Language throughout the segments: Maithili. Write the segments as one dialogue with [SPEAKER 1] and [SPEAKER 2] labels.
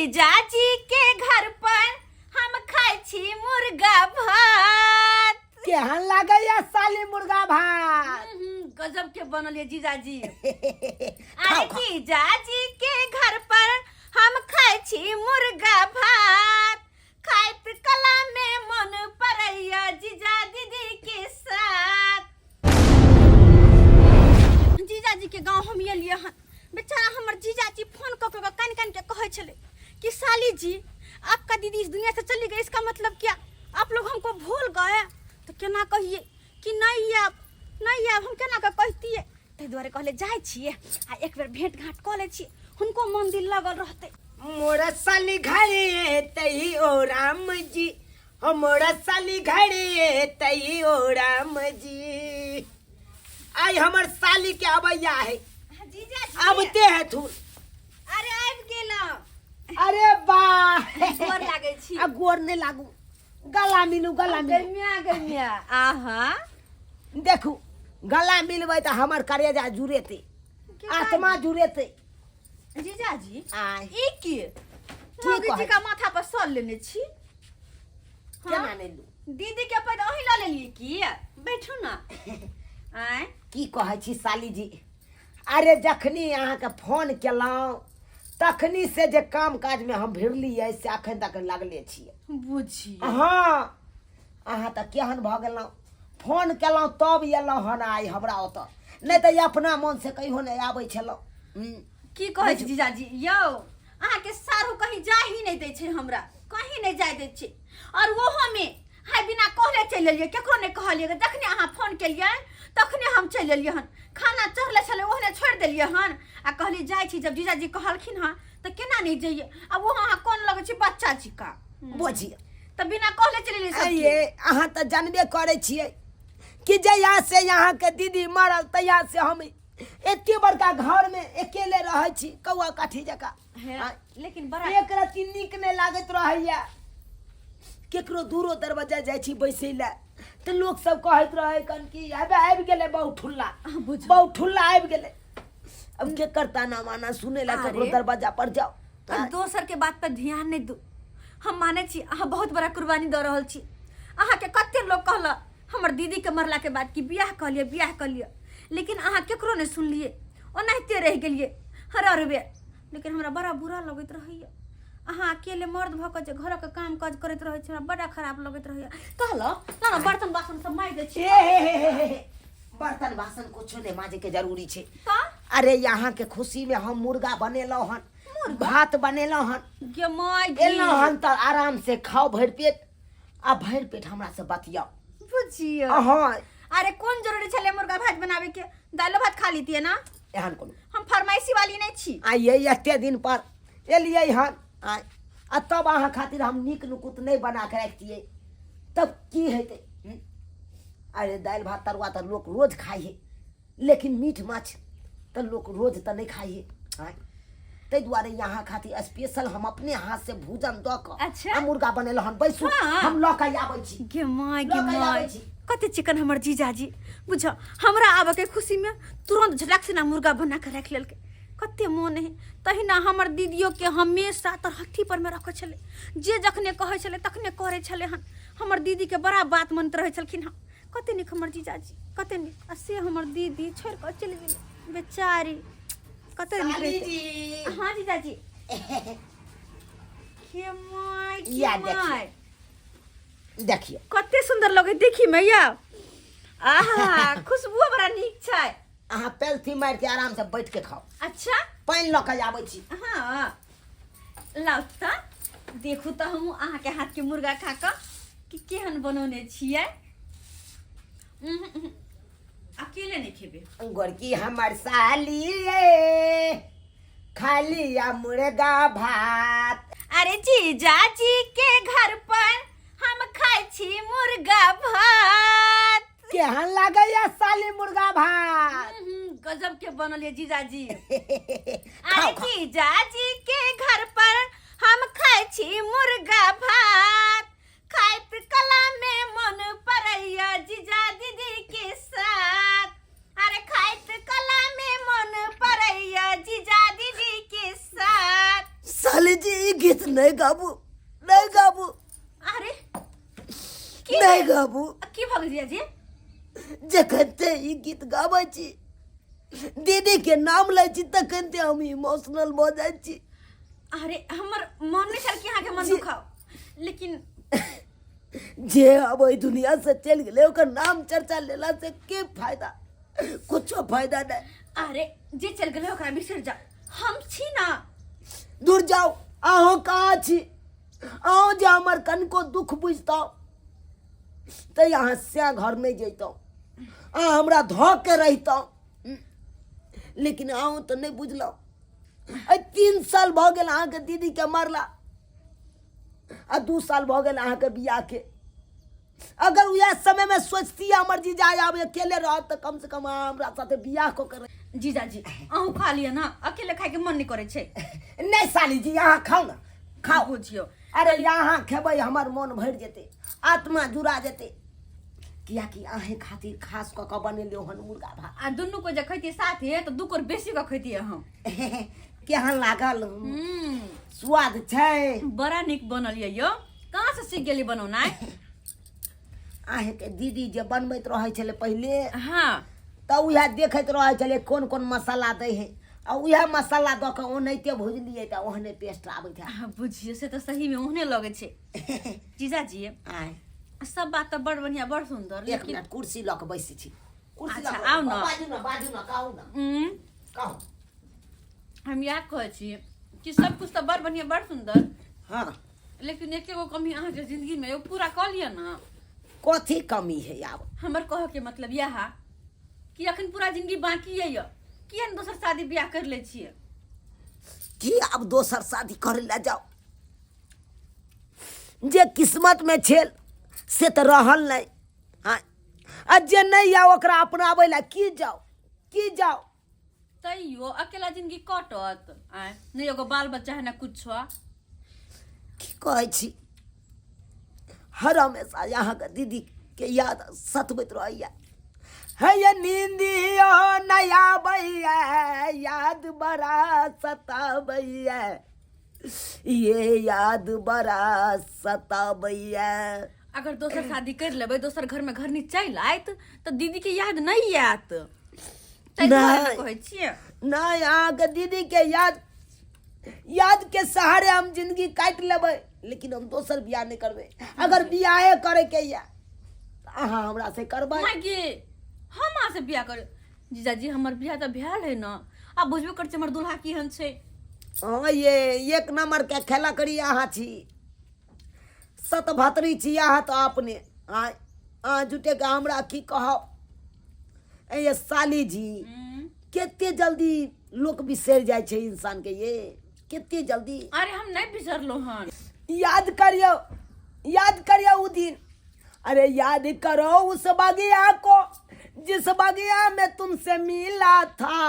[SPEAKER 1] जीजाजी के घर पर हम खाइ छी मुर्गा भात।
[SPEAKER 2] केहन लागैया साली मुर्गा भात?
[SPEAKER 1] गजब के बनल ये जीजाजी।
[SPEAKER 2] खाओ
[SPEAKER 1] अरे
[SPEAKER 2] खाओ।
[SPEAKER 1] जीजाजी के घर पर हम खाइ छी मुर्गा भात, खाइत कला में मन परैया जीजा दीदी के साथ। जीजाजी के गांव हम एलियै हन, बेचारा हमर जीजाजी फोन कऽ कऽ कान कान के कहै छलै कि साली जी आपका दीदी इस दुनिया से चली गई, इसका मतलब क्या आप लोग हमको भूल गए? तऽ केना कहिए कि नहीं आयब नहीं आयब, हम केना कऽ कहितियै? ताहि दुआरे कहले जाइ छियै आ एक बेर भेंट घाट कऽ लै छियै, हुनको मन दिल लगल रहतै।
[SPEAKER 2] मोरा साली घरे तई ओ राम जी, हो मोरा साली घरे तई ओ राम जी। आई हमर साली के अबैया है।
[SPEAKER 1] जीजाजी
[SPEAKER 2] आबते है थू।
[SPEAKER 1] अरे आबि गेलहुँ।
[SPEAKER 2] अरे वाह,
[SPEAKER 1] गोर लागै छी।
[SPEAKER 2] आ गोर नहीं लागू, गला मिलू, गला मिलू।
[SPEAKER 1] गैमिया गैमिया आहा।
[SPEAKER 2] देखू गला मिलबै तऽ हमर करेजा जुड़ेतै, आत्मा जुड़ेतै।
[SPEAKER 1] जीजाजी
[SPEAKER 2] आय।
[SPEAKER 1] ई की
[SPEAKER 2] की
[SPEAKER 1] मोगी जी
[SPEAKER 2] कहै?
[SPEAKER 1] का माथा पर सर लेने छी?
[SPEAKER 2] केना नहि लू?
[SPEAKER 1] दीदी के पैर अहीं लऽ लेलियै की? बैठू ना। आय।
[SPEAKER 2] की कहै छी साली जी, अरे जखनी अहाँके फोन केलहुँ तखनी से जे काम काजमे हम भिड़लियै से अखन तक लगले छियै।
[SPEAKER 1] बुझी।
[SPEAKER 2] हँ, अहाँ तऽ केहन भऽ गेलहुँ, फोन केलहुँ तब एलहुँ हन आइ हमरा ओतऽ, नहि तऽ अपना मन से कहियो नहि आबै छलहुँ।
[SPEAKER 1] की कहै छी जीजाजी यौ, अहाँके सारू कहीं जा ही नहि दै छै, हमरा कहीं नहि जाय दै छै। और ओहोमे हाय बिना कहले चलि एलियै, केकरो नहि कहलियै। जखने अहाँ फोन केलियै तखने हम चलि एलियै हन। खाना चढ़ले छलै ओहने छोड़ि देलियै हन आ कहलियै जाइ छी। जब जीजाजी कहलखिन हँ तऽ केना नहि जइयै? आ ओहो अहाँ कोन लगै छी बच्चा छिका।
[SPEAKER 2] बुझियौ
[SPEAKER 1] तऽ बिना कहले चलि एलियै सब।
[SPEAKER 2] आइये अहाँ तऽ जानबे करै छियै कि जहिया से अहाँके दीदी मरल तहिया से हम एते बड़का घर में अकेले रहै छी कौआ काठी जकाँ।
[SPEAKER 1] हे, लेकिन बड़ा
[SPEAKER 2] एक रत्ती नीक नहि लागैत रहैया। केकरो दूरो दरवाजा जाइ छी बैसै लए तऽ लोक सब कहैत रहै कन कि हबे आबि गेलै बहु ठुल्ला,
[SPEAKER 1] बुझल।
[SPEAKER 2] बहु ठुल्ला आबि गेलै। अब केकर ताना माना सुनै लए केकरो
[SPEAKER 1] अरे।
[SPEAKER 2] दरवाजा पर जाओ।
[SPEAKER 1] और दोसर के बात पर ध्यान नहीं दू। हम माने छी अहाँ बहुत बड़ा कुर्बानी दऽ रहल छी। अहाँके कते लोग कहलक हमर दीदी के मरला के बाद कि बियाह कऽ लिअ बियाह कऽ लिअ, लेकिन अहाँ केकरो नहि सुनलियै, ओनाहिते रहि गेलियै हर हर बेर। लेकिन हमरा बड़ा बुरा लगैत रहैया अहाँ अकेले मर्द भऽ कऽ जे घरक काम काज करैत रहै छी, हमरा बड़ा खराब लगैत रहैया। कहलहुँ ना ना बर्तन बासन सब माजि दै छी।
[SPEAKER 2] हे हे हे हे हे हे, बर्तन बासन कुछो नहि माजे के जरूरी छै।
[SPEAKER 1] तऽ
[SPEAKER 2] अरे यहाँ के खुशी में हम मुर्गा बनेलहुँ हन, भात बनेलहुँ हन,
[SPEAKER 1] गे माय गे।
[SPEAKER 2] एलहुँ हन तऽ आराम से खाओ भरि पेट आ भरि पेट हमरा से बतियाओ।
[SPEAKER 1] बुझियौ।
[SPEAKER 2] हाँ।
[SPEAKER 1] अरे कोन जरूरी छलै मुर्गा भात बनावे के, दालो भात खा लीतियै ना।
[SPEAKER 2] एहन कोनो
[SPEAKER 1] हम फरमाइशी वाली नहीं छी।
[SPEAKER 2] आइए एते दिन पर एलियै हन आइ, आ तब अहाँ खातिर हम नीक नुकुत नहि बना के राखितियै तब की हेतै? अरे दालि भात तरुआ तऽ लोक रोज खाइ है, लेकिन मीट माछ तऽ लोक रोज तऽ नहि खाइ है। आँय, ताहि दुआरे यहाँ खातिर स्पेशल हम अपने हाथ से भूजन दऽ कऽ
[SPEAKER 1] अच्छा।
[SPEAKER 2] आ मुर्गा बनेलहुँ हन। बैसू,
[SPEAKER 1] हाँ।
[SPEAKER 2] हम लऽ कऽ आबै छी।
[SPEAKER 1] गे माय गे
[SPEAKER 2] लऽ कऽ
[SPEAKER 1] माय,
[SPEAKER 2] आबै छी।
[SPEAKER 1] कते चिकन हमर जीजाजी, बुझ हमरा आबऽ के खुशी में तुरंत झटक से ना मुर्गा बना के राखि लेलकै। कते मोन है। तहिना हमर दीदियो के हमेशा तरहत्थी पर में रखै छलै, जे जखने कहै छलै तखने करै छलै हन। हमर दीदी के बड़ा बात मानैत रहै छलखिन हन। कते नीक हमर जीजाजी, कते नीक। आ से हमर दीदी छोड़ि कऽ चलि गेलै बेचारी, कते नीक
[SPEAKER 2] साली
[SPEAKER 1] रहितै।
[SPEAKER 2] जी।
[SPEAKER 1] हाँ जीजाजी। के माय के
[SPEAKER 2] या देखियौ।
[SPEAKER 1] माय,
[SPEAKER 2] देखियौ
[SPEAKER 1] कते सुंदर लगे देखी में या। आहा, खुशबू बड़ा नीक छै।
[SPEAKER 2] अहाँ पेलथी मारि के आराम से बैठ के खाओ।
[SPEAKER 1] अच्छा।
[SPEAKER 2] पानि लऽ के आबै छी।
[SPEAKER 1] हाँ लाउ तऽ देखू तऽ हमहूँ अहाँके हाथ के मुर्गा खा कऽ कि केहन बनौने छियै। उहुं, उहुं। अकेले नहीं खेबे।
[SPEAKER 2] गोरकी हमर साली ये खाली या मुर्गा भात।
[SPEAKER 1] अरे जीजाजी के घर पर हम खाइ छी मुर्गा भात।
[SPEAKER 2] केहन लागैया साली मुर्गा भात?
[SPEAKER 1] गजब के बनल ये जीजाजी।
[SPEAKER 2] खाओ,
[SPEAKER 1] अरे
[SPEAKER 2] खाओ।
[SPEAKER 1] जीजाजी के घर पर हम खाइ छी मुर्गा भात, खाइत कला में मन परैया जीजा दीदी के साथ। अरे खाइत कला में मन परैया जीजा दीदी के साथ।
[SPEAKER 2] साली जी ई गीत नहि गाबू, नहि गाबू।
[SPEAKER 1] अरे की
[SPEAKER 2] नहि गाबू।
[SPEAKER 1] की भऽ गेल जीजाजी?
[SPEAKER 2] जखन ते ई गीत गाबै छी, दीदी के नाम लै छी, तखन ते हम इमोशनल भऽ जाइ छी।
[SPEAKER 1] अरे हमर मन नहि छल कि अहाँके मन दुखाओ, लेकिन
[SPEAKER 2] जे अब एहि दुनिया से चलि गेलै ओकर नाम चर्चा लेला से के फायदा? कुछो फायदा नहीं।
[SPEAKER 1] अरे जे चलि गेलै ओकरा बिसरि जाओ, हम छी ना।
[SPEAKER 2] दूर जाओ, अहूँ कहाँ छी? अहूँ जे हमर कनिको दुख बुझतौ तऽ अहाँ से घर नहि जैतौ, अहाँ हमरा धऽ के रहितौ, लेकिन अहूँ तऽ नहि बुझलहुँ। एहि 3 साल भऽ गेल अहाँके दीदीके मरला आ 2 साल भऽ गेल अहाँके बियाहके। अगर उएह समयमे सोचती हमर जीजा आब अकेले रहत तऽ कमसँ कम अहाँ हमरा साथे बियाह कऽ के रहि।
[SPEAKER 1] जीजाजी अहूँ खा लिअ ने, अकेले खायके मन नहि करै छै।
[SPEAKER 2] नहि साली जी, अहाँ खाउ ने, खाउ।
[SPEAKER 1] बुझियौ।
[SPEAKER 2] अरे अहाँ खेबै हमर मन भरि जेतै, आत्मा जुड़ा जेतै, कियाकि अहें खातिर खास कऽ कऽ बनेलियौ हन मुर्गा भात।
[SPEAKER 1] आ दुनू को जे खैतियै साथे तऽ 2 कोर बेसी कऽ खैतियै हम।
[SPEAKER 2] केहन लागल? स्वाद छै?
[SPEAKER 1] बड़ा नीक बनल ये यौ, कहाँ से सीख गेली बनौनाइ?
[SPEAKER 2] अहेंके दीदी जे बनबैत रहै छलै पहिले,
[SPEAKER 1] हाँ,
[SPEAKER 2] तऽ उएह देखैत रहै छलै कोन कोन मसाला दै है, आ उएह मसाला दऽ कऽ ओनाहिते भुजलियै तऽ ओहने टेस्ट आबैत है।
[SPEAKER 1] हाँ, बुझियौ से तऽ सही में ओहने लगै छै। जीजाजी
[SPEAKER 2] आँय।
[SPEAKER 1] सब बात तऽ बड़ बढ़िया बड़ सुंदर,
[SPEAKER 2] एक
[SPEAKER 1] लेकिन
[SPEAKER 2] मिनट कुर्सी लऽ कऽ बैसै छी। कुर्सी लऽ
[SPEAKER 1] अच्छा,
[SPEAKER 2] कऽ
[SPEAKER 1] आउ ने।
[SPEAKER 2] बाजू ने, बाजू ने, कहू ने। कहू।
[SPEAKER 1] हम इएह कहै छी कि सब कुछ तऽ बड़ बढ़िया बड़ सुंदर,
[SPEAKER 2] हाँ,
[SPEAKER 1] लेकिन एक एगो कमी अहाँके जिंदगी में एगो पूरा कऽ लिअ ने।
[SPEAKER 2] कथी कमी है आब?
[SPEAKER 1] हमर कहऽ के मतलब इएह है कि अखन पूरा जिंदगी बाकी है, किया ने दोसर शादी बियाह कर लै छियै?
[SPEAKER 2] की आब दोसर शादी करे ला जाओ? जे किस्मत में छेल से तऽ रहल नहीं, हाँ, आ जे नहीं या ओकरा अपनाबै ला की जाओ, की जाओ?
[SPEAKER 1] तैयो अकेला जिंदगी कटत? आँय, नहि एगो बाल बच्चा है ना कुछ।
[SPEAKER 2] की कहै छी, हर हमेशा अहाँके दीदी के याद सतबैत रहैया। है ये नींदियो नया बैया, याद बड़ा सताबैया, ये याद बड़ा सताबैया।
[SPEAKER 1] अगर दोसर शादी कर लेबै, दोसर घर में घर चलि आयत तऽ दीदी के याद नहीं आयत, ताहि दुआरे
[SPEAKER 2] नहि।
[SPEAKER 1] कहै छियै।
[SPEAKER 2] नहीं, अहाँके दीदी के याद, याद के सहारे हम जिंदगी काटि लेबै, लेकिन हम दोसर बियाह नहि करबै। अगर बियाहे करे के या तऽ अहाँ हमरा से करबै।
[SPEAKER 1] माय गे, हम अहाँ से बियाह कर? जीजाजी हमर बियाह तऽ भेल है ने, आ बुझबे करै छी हमर दुल्हा केहन छै।
[SPEAKER 2] हाँ, ये एक नंबर के खेला करी अहाँ छी, सतभतरी छी अहाँ तऽ अपने। आँय, अहाँ जुटे के हमरा की कहब। ए साली जी, कते जल्दी लोक बिसरि जाइ छै इंसान के, ये कते जल्दी।
[SPEAKER 1] अरे हम नहीं बिसरलो हन।
[SPEAKER 2] याद करियो, याद करियो उ दिन। अरे याद करो उस बगिया को जिस बगिया में तुमसे मिला था।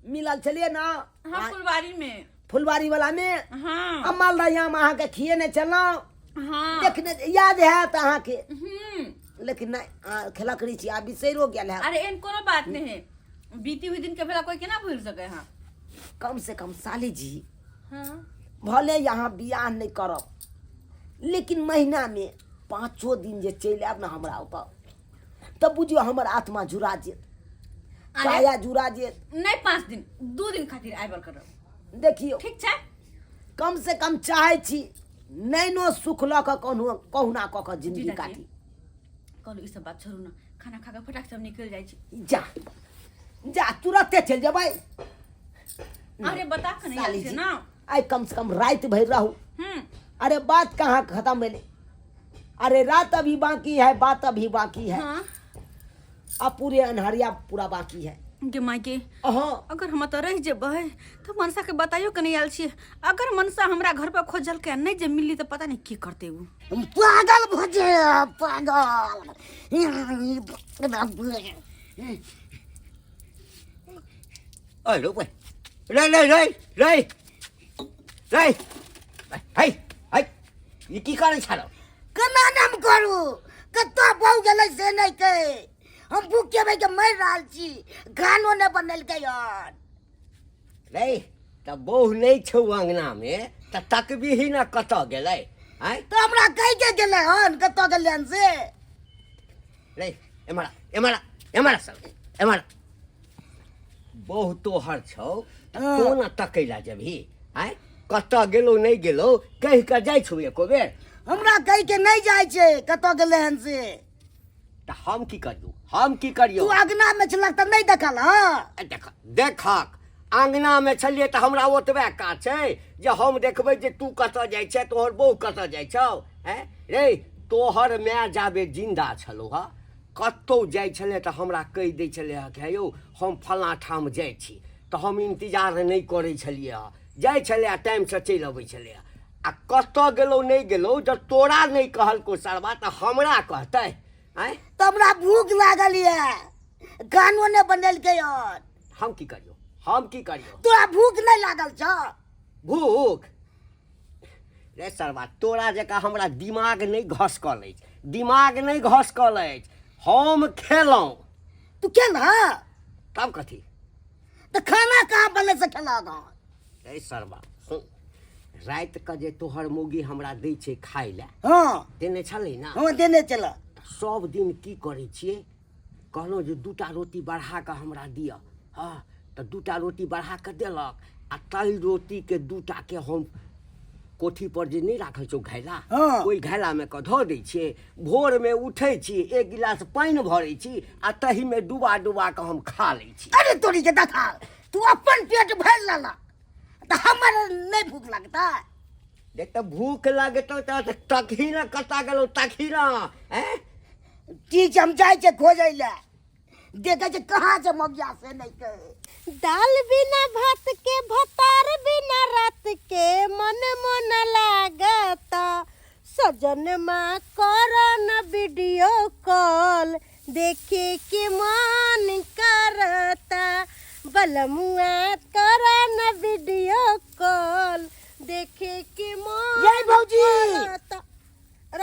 [SPEAKER 2] मिलल छलियै ना?
[SPEAKER 1] हाँ, फुलवारी में।
[SPEAKER 2] फुलवारी वाला में।
[SPEAKER 1] हाँ।
[SPEAKER 2] आ मालदह आम अहाँके खियेने छलहुँ।
[SPEAKER 1] हाँ।
[SPEAKER 2] देखने याद हैत अहाँके? लेकिन नहीं, अहाँ खेलकड़ी छी, आब बिसैरो गेल हैत।
[SPEAKER 1] अरे एहन कोनो बात नहीं है, बीती हुई दिन के भला कोई केना भूल सके। हाँ,
[SPEAKER 2] कम से कम साली जी,
[SPEAKER 1] हाँ,
[SPEAKER 2] भले यहाँ बियाह नहीं करब, लेकिन महीना में 5 दिन जे चलि आयब ने हमरा ओतऽ, तब बुझियौ हमर आत्मा जुड़ा जेत,
[SPEAKER 1] अरे।
[SPEAKER 2] काया जुड़ा जेत।
[SPEAKER 1] नहीं 5 दिन, 2 दिन खातिर आबल करब।
[SPEAKER 2] देखियौ।
[SPEAKER 1] ठीक छै।
[SPEAKER 2] कम से कम चाहै छी नैनो सुख लऽ कऽ कहुना कहुना कऽ कऽ जिंदगी
[SPEAKER 1] जीजाजी।
[SPEAKER 2] काटी।
[SPEAKER 1] कहलहुँ ई सब बात छोड़ू ने, खाना खा कऽ फटाक से हम निकलि जाइ छी।
[SPEAKER 2] जा जा, तुरते चलि जेबै।
[SPEAKER 1] अरे बता कऽ नहि
[SPEAKER 2] साली
[SPEAKER 1] आयल छै
[SPEAKER 2] जी,
[SPEAKER 1] ना।
[SPEAKER 2] आइ कम से कम राति भरि रहू। अरे बात कहाँ खत्म भेलै? अरे रात अभी बाकी है, बात अभी बाकी है।
[SPEAKER 1] हाँ।
[SPEAKER 2] अब पूरे अन्हरिया पूरा बाकी है।
[SPEAKER 1] गे माय गे।
[SPEAKER 2] हाँ।
[SPEAKER 1] अगर हम एतऽ रहि जेबै तऽ मनसा के बताइयो के नहि आयल छियै। अगर मनसा हमरा घर पर खोजलकै आ नहि जे मिलली तऽ पता नहि की करतै उ।
[SPEAKER 3] हम पागल भऽ जायब, पागल।
[SPEAKER 4] अरे रे रे रे रे रे रे, हे हे, ई की करै छलो?
[SPEAKER 3] केना नाम करू, कतऽ बहु गेलै से नहि के, हम भूखे भए के मरि रहल छी, खानो नहि बनेलकै हन।
[SPEAKER 4] रे तऽ बहु नहि छौ अङ्गनामे तऽ तकबीही ने कतऽ गेलै आँय
[SPEAKER 3] तऽ हमरा कहि के गेलै हन कतऽ गेलै हन से
[SPEAKER 4] रे एम्हर आ, एम्हर आ, एम्हर आ सब एम्हर आ। बहु तोहर छौ तऽ
[SPEAKER 3] हँ।
[SPEAKER 4] कोना तकै लए जेबही आँय कतऽ गेलौ नहि गेलौ कहि कऽ जाइ छौ एको बेर
[SPEAKER 3] हमरा कहि के नहि जाइ छै कतऽ गेलै हन से
[SPEAKER 4] तऽ हम की करियौ हम की करियौ
[SPEAKER 3] तू अगना में छलक तऽ नहि देखल हँ
[SPEAKER 4] देख देखक अङ्गनामे छलियै तऽ हमरा ओतबे काज छै जे हम देखबै जे तू कतऽ जाइ छै तोहर बहू कतऽ जाइ छौ आँय रे तोहर माय जाबे जिन्दा छलौ हँ कतहु जाइ छलै तऽ हमरा कहि दै छलै हँ कि हे यौ हम फलाँ ठाम जाइ छी तऽ हम इन्तजार नहि करै छलियै हँ जाइ छलै आ टाइमसँ चलि अबै छलै हँ आ कतऽ गेलौ नहि गेलौ जब तोरा नहि कहलकौ सरबा तऽ हमरा कहतै आँय
[SPEAKER 3] तऽ हमरा भूख लागल यऽ खानो नहि बनेलकै हन
[SPEAKER 4] हम की करियौ हम की करियौ
[SPEAKER 3] तोरा भूख नहि लागल छौ
[SPEAKER 4] भूख रे सरबा तोरा जकाँ हमरा दिमाग नहि घसकल अछि दिमाग नहि घसकल अछि हम खेलहुँ
[SPEAKER 3] तू खेलह
[SPEAKER 4] तब कथी
[SPEAKER 3] तऽ खाना कहाँ बनलै से खेलह हन
[SPEAKER 4] रे सरबा सुन रातिके जे तोहर मौगी हमरा दै छै खाय लए
[SPEAKER 3] हँ
[SPEAKER 4] देने छलै ने
[SPEAKER 3] हँ देने छल
[SPEAKER 4] तऽ सब दिन की करै छियै कहलहुँ जे दूटा रोटी बढ़ा कऽ हमरा दिअ हँ तऽ दूटा रोटी बढ़ा कऽ देलक आ ताहि रोटीके दूटाके हम कोठीपर जे नहि राखल छौ घैला
[SPEAKER 3] हँ।
[SPEAKER 4] ओहि घैलामे कऽ धऽ दै छियै भोरमे उठै छी एक गिलास पानि भरै छी आ ताहिमे डुबा डुबा कऽ हम खा लै छी
[SPEAKER 3] अरे तोरी के देखा तू अपन पेट भरि लेलक तऽ हमर नहि भूख लगतै
[SPEAKER 4] देख तऽ भूख लगतौ तऽ तकही ने कतऽ गेलौ तकही ने ऐं
[SPEAKER 3] ठीक छै हम जाइ छियै खोजै लए देखै छै कहाँ छै मगिया से नहि के
[SPEAKER 5] दाल बिना भात के भतार बिना रात के मन मन लागता सजन माँ करन वीडियो कॉल देखे के मन करता बलमुआ करन वीडियो कॉल देखे के मन
[SPEAKER 3] ये भौजी!
[SPEAKER 5] करता।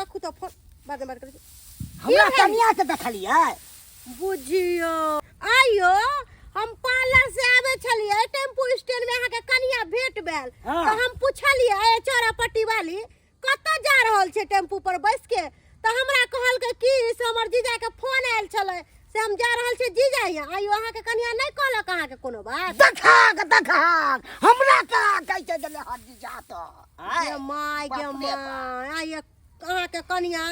[SPEAKER 5] रखू तो फोन बाद में बात करै छी।
[SPEAKER 3] हमरा
[SPEAKER 5] की भेल?
[SPEAKER 3] कनिया के देखलियै
[SPEAKER 5] बुझियो आइयो हम पार्लर से आवे छलियै टेम्पू स्टैंड में अहाँके कनिया भेट भेल
[SPEAKER 3] हाँ।
[SPEAKER 5] तऽ हम पुछलियै ए चौरा पट्टी वाली कतऽ जा रहल छै टेम्पू पर बैस के तऽ हमरा कहलकै कि से हमर जीजा के फोन आयल छलै से हम जा रहल छी जीजा यहाँ आइयो अहाँके कनिया नहि कहलक अहाँके कोनो बात
[SPEAKER 3] देखा देखा हमरा कहाँ कहै छै गेलै हर जीजा तो
[SPEAKER 5] गे my गे
[SPEAKER 3] बाप रे बाप।
[SPEAKER 5] My आइ अहाँके कनिया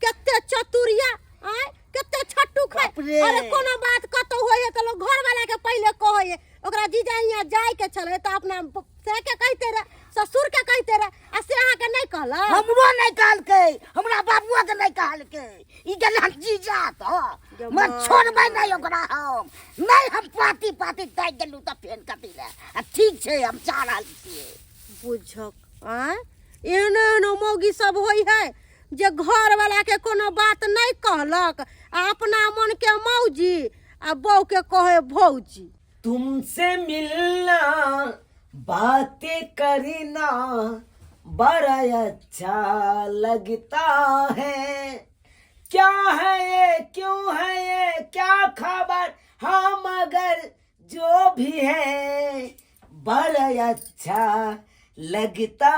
[SPEAKER 5] कते चतुरिया आय कते छट्टू खाय
[SPEAKER 3] बाप रे।
[SPEAKER 5] अरे कोनो बात कतौ होय है तऽ लोग घर वाला के पहिले कहै है ओकरा जीजा हियाँ जाय के छलै तऽ अपना से के कहिते रहे ससुर के कहिते रहे आ से अहाँके नहि कहलक
[SPEAKER 3] हमरो नहि कहलकै हमरा बाबुआ के नहि कहलकै ई गेलै हन जीजा तो
[SPEAKER 5] गे
[SPEAKER 3] मैं
[SPEAKER 5] माय।
[SPEAKER 3] छोड़बै नहि ओकरा हम नहि हम पाती पाती दए गेलहुँ तऽ फेर कथी लए आ ठीक छै हम जा रहल छियै
[SPEAKER 5] बुझक आँय एहनो एहनो मौगी सब होइ है जे घर वाला के कोनो बात नहि कहलक आ अपना मन के मौजी आ बहू के कहे भौजी
[SPEAKER 2] तुमसे मिलना बातें करना बड़ा अच्छा लगता है क्या है ये क्यों है ये क्या खबर हाँ मगर जो भी है बड़ा अच्छा लगता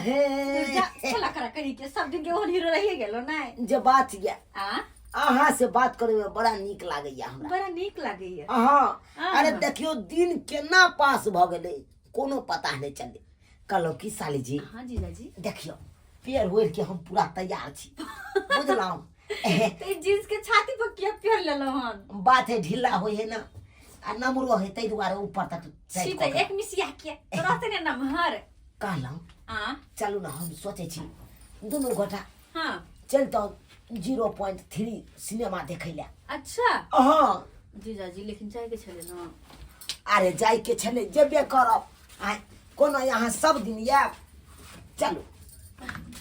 [SPEAKER 2] है
[SPEAKER 1] जा चला करा करी के सब दिन के ओहन हीरो रहिए गेलो नहीं
[SPEAKER 2] जे बात ये
[SPEAKER 1] आ
[SPEAKER 2] अहाँ से बात करे में बड़ा नीक लागैया हमरा
[SPEAKER 1] बड़ा नीक लागैया
[SPEAKER 2] अहाँ
[SPEAKER 1] हाँ।
[SPEAKER 2] अरे देखियो दिन केना पास भऽ गेलै कोनो पता नहि चललै कहलहुँ की साली जी
[SPEAKER 1] हाँ जीजाजी
[SPEAKER 2] देखियो पेड़ ओढ़ि के हम पूरा तैयार छी बुझलहुँ
[SPEAKER 1] तऽ ई जींस के छाती पर किया पहिर लेलहुँ हन
[SPEAKER 2] बात है ढीला होइ है ना आ नमरो है ताहि दुआरे ऊपर तक
[SPEAKER 1] छी
[SPEAKER 2] टाइट
[SPEAKER 1] तऽ
[SPEAKER 2] कऽ के
[SPEAKER 1] एक मिसिया किया तो रहते ने नमहर
[SPEAKER 2] कहलहुँ
[SPEAKER 1] आ
[SPEAKER 2] चलू ने हम सोचै छी दुनू गोटा
[SPEAKER 1] हाँ
[SPEAKER 2] चलितहुँ 0.3 सिनेमा देखै लए
[SPEAKER 1] अच्छा
[SPEAKER 2] हँ
[SPEAKER 1] जीजाजी लेकिन जायके छलै ने
[SPEAKER 2] अरे जाइके छलै जेबे करब आँय कोनो यहाँ सब दिन आयब चलू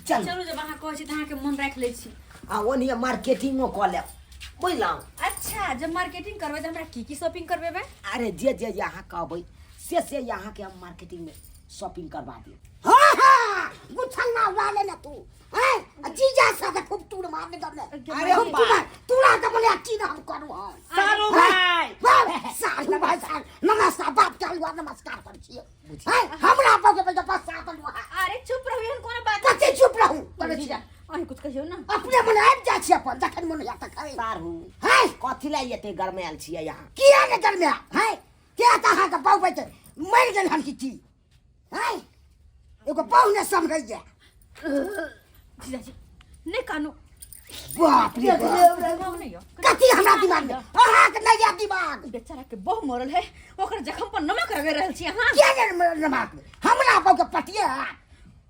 [SPEAKER 2] चलू
[SPEAKER 1] चलू जब अहाँ कहै छी तऽ अहाँके मन राखि लै छी
[SPEAKER 2] आ ओनहिए मार्केटिंगो कऽ लेब बुझलहुँ
[SPEAKER 1] अच्छा जब मार्केटिंग करबै तऽ हमरा की की शॉपिंग करबेबै
[SPEAKER 2] अरे जे जे जे अहाँ कहबै से से अहाँके हम मार्केटिंगमे शॉपिंग करवा देब
[SPEAKER 3] हाँ हाँ गुछलना उड़ा ले ना तू हैं आ जीजा साथे खूब टूर मारने दबले
[SPEAKER 2] अरे
[SPEAKER 3] खूब
[SPEAKER 2] बा।
[SPEAKER 3] टूरा टूरा के बोले की ना हम करू हम
[SPEAKER 6] सारू भाई
[SPEAKER 3] बाप सारू भाई साहब नमस्कार बाप के अलुआ नमस्कार करै छियै हैं हमरा बाप के बच्चा बनवा।
[SPEAKER 1] अरे चुप रहू, एहन कोनो बात
[SPEAKER 3] कथी चुप रहू करै
[SPEAKER 1] जीजा
[SPEAKER 3] छियै?
[SPEAKER 1] अहीं कुछ कहियौ ना।
[SPEAKER 3] अपने मन आबि जाइ छी अपन जखन मन होइया तखन।
[SPEAKER 2] सारू
[SPEAKER 3] हैं
[SPEAKER 2] कथी लए एते गरमायल छियै यहाँ?
[SPEAKER 3] किया ने गरमायल हैं? किया तऽ अहाँके बहु बेटे मरि गेल हन कि की? हैं एगो बहु ने सम्हरैया।
[SPEAKER 1] जीजाजी नहि कानू।
[SPEAKER 3] बाप रे बाप।
[SPEAKER 1] दिमाग नहि यऽ।
[SPEAKER 3] कथी हमरा दिमाग में? अहाँके नहि यऽ दिमाग।
[SPEAKER 1] बेचारा के बहु मरल है, ओकर जखम पर नमक रगड़ रहल छी अहाँ।
[SPEAKER 3] किया ने नमक? हमरा बहु के पटिया।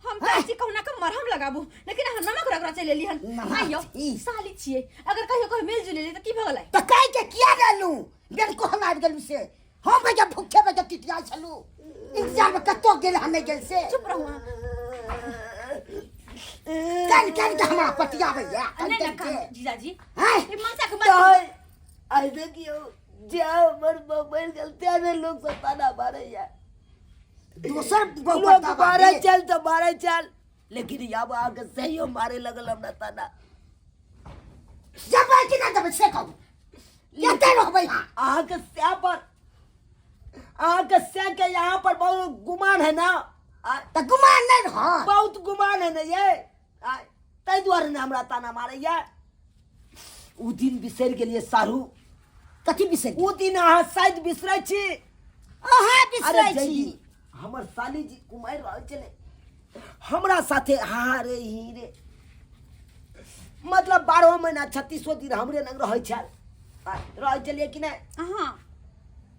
[SPEAKER 1] हम चाहै छी कहुना के मरहम लगाबू, लेकिन अहाँ नमक रगड़ा चलि एली हन।
[SPEAKER 3] नमक
[SPEAKER 1] आइयो
[SPEAKER 3] छी।
[SPEAKER 1] साली छियै, अगर कहियो कहियो मिल जुलि एली तऽ की भऽ गेलै?
[SPEAKER 3] तऽ कहि के किया ने एलहुँ? बेन कहल आबि गेलहुँ से हम भैया भूखे भैया टिटियाइ छलहुँ इंतजार में, कतौ गेल हन नहि गेल से।
[SPEAKER 1] चुप रहू अहाँ।
[SPEAKER 3] कन कन के हमरा पटियाबैया कन
[SPEAKER 1] नहि
[SPEAKER 3] कन
[SPEAKER 1] ने
[SPEAKER 3] के।
[SPEAKER 1] कानू जीजाजी।
[SPEAKER 3] हैं?
[SPEAKER 1] ई मनसा के बात
[SPEAKER 2] आइ देखियौ जे हमर बहू मरि गेल तें ने लोक सब ताना मारैया।
[SPEAKER 3] दोसर बहु
[SPEAKER 2] लोक
[SPEAKER 3] बताबा
[SPEAKER 2] मारै
[SPEAKER 3] दे।
[SPEAKER 2] चल तऽ मारै चल, लेकिन आब अहाँके सहियो मारे लगल हमरा ताना।
[SPEAKER 3] जबै कि नहि जबै से कहू, कते रहबै अहाँ?
[SPEAKER 2] अहाँके सएह पर अहाँके सएह के यहाँ पर बहुत गुमान है ना।
[SPEAKER 3] तऽ गुमान नहि रहत?
[SPEAKER 2] बहुत गुमान है ने ये, ताहि दुआरे ने हमरा ताना मारैया। उ दिन बिसरि गेलियै सारू।
[SPEAKER 3] कथी बिसरि?
[SPEAKER 2] उ दिन अहाँ शायद बिसरै छी।
[SPEAKER 3] अहाँ बिसरै
[SPEAKER 2] अरे
[SPEAKER 3] छी।
[SPEAKER 2] जयदी, हमर साली जी कुमारि रहल छलै हमरा साथे, हाँ रे ही रे, मतलब 12 महीना 36 दिन हमरे लग रहै छल। रहै छलियै कि नहि?
[SPEAKER 1] अहाँ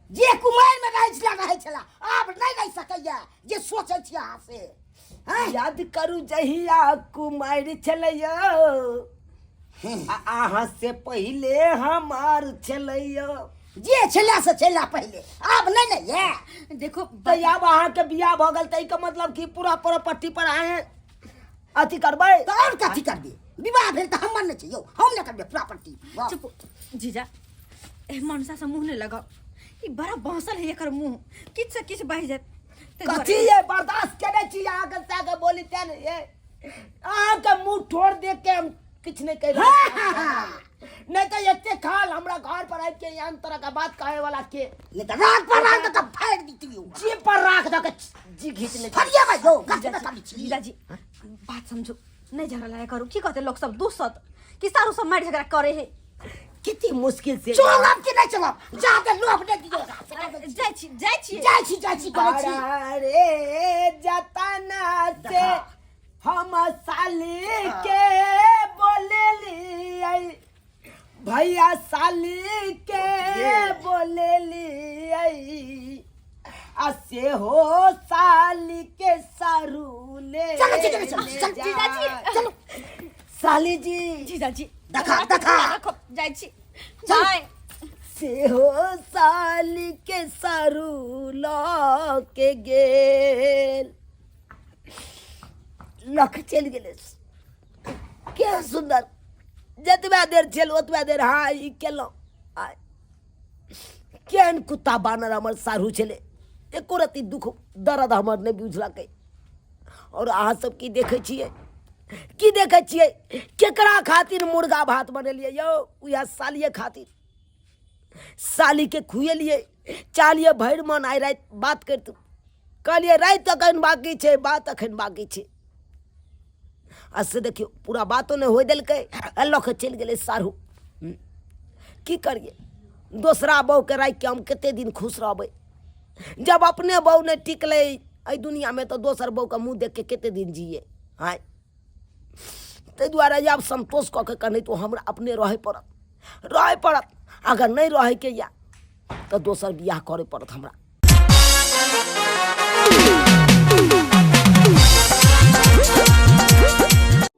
[SPEAKER 3] जे कुमारि में रहै छला रहै छला, आब नहि रहि सकैया जे सोचै छी अहाँ से। हैं?
[SPEAKER 2] याद करू जहिया कुमारि छलैया, आ अहाँ से पहिले हमार छलैया।
[SPEAKER 3] जे छला से छला पहिले, आब नहि ने ये।
[SPEAKER 1] देखो
[SPEAKER 2] तऽ आब अहाँके बियाह भऽ गेल ताहिके मतलब कि पूरा प्रॉपर्टी पर अहाँ अथी करबै?
[SPEAKER 3] तऽ आओर कथी करबै? विवाह भेल तऽ हमर नहि छै यौ, हम नहि करबै प्रॉपर्टी।
[SPEAKER 1] चुप जीजा, ए मनसा से मुंह नहि लगाओ, ई बड़ा बहसल है, एकर मुंह किछु से किछु बाजि जायत। ताहि दुआरे-
[SPEAKER 2] कथी ये बर्दाश्त केने छी अहाँके साके बोली तें ने ये अहाँके मुंह ठोर देख के हम किछु नहि कहि रहल छी। नहि तऽ एते खाल हमरा घर पर आबि के एहन तरह के बात कहे वाला के
[SPEAKER 3] नहि तऽ राख पर राख दऽ के फाड़ि दितियौ।
[SPEAKER 2] जी पर राख दऽ के जी घीच ले।
[SPEAKER 3] फरियाबै यौ, कथी में कमी छी?
[SPEAKER 1] जीजाजी बात समझो, नहि झगड़ा लड़ाई करू, की कहते लोक सब दूसत कि सारू सब मारि झगड़ा करे है।
[SPEAKER 2] कितनी मुश्किल से
[SPEAKER 3] चलब कि नहि चलब? जादे लोभ नहि दियौ।
[SPEAKER 1] जाइ छी, जाइ छी,
[SPEAKER 3] जाइ छी, जाइ छी करै छी।
[SPEAKER 2] अरे जतना से हम साली के बोलेलियै, भैया साली के बोलेलियै, आ से हो साली के सारू ले।
[SPEAKER 3] चलो, चलो, चलो, चलो,
[SPEAKER 1] जीजाजी
[SPEAKER 3] चलो।
[SPEAKER 2] साली जी।
[SPEAKER 1] जीजाजी
[SPEAKER 3] देखा, देखा।
[SPEAKER 1] रखो, जाइ छी, बाय।
[SPEAKER 2] से हो साली के सारू लऽ के गेल, लख चलि गेलै। केहन सुन्दर जतबा देर छल ओतबा देर हाँ ई केलहुँ। आ केहन कुत्ता बानर हमर साढ़ू छलै, एको रत्ती दुख दर्द हमर नहि बुझलकै। आओर अहाँ सब की देखै छियै, की देखै छियै? केकरा खातिर मुर्गा भात बनेलियै यौ? उएह सालिए खातिर। सालीके खुएलियै, चाहलियै भरि मन आइ राति बात करितहुँ, कहलियै राति अखन बाँकी छै, बात अखन बाँकी छै। आ से देखियौ पूरा बातो नहि होइ देलकै, आ लऽ कऽ चलि गेलै साढ़ू। की करियै, दोसरा बहुके राखिके हम कते दिन खुश रहबै? जब अपने बहु नहि टिकलै एहि दुनिआँमे तऽ दोसर बहुके मुँह देखिके कते दिन जियै? आँय, ताहि दुआरे आब संतोष कऽ के कनितो हमरा अपने रहय पड़त, रहय पड़त। अगर नहि रहयके यऽ तऽ दोसर बियाह करय पड़त हमरा।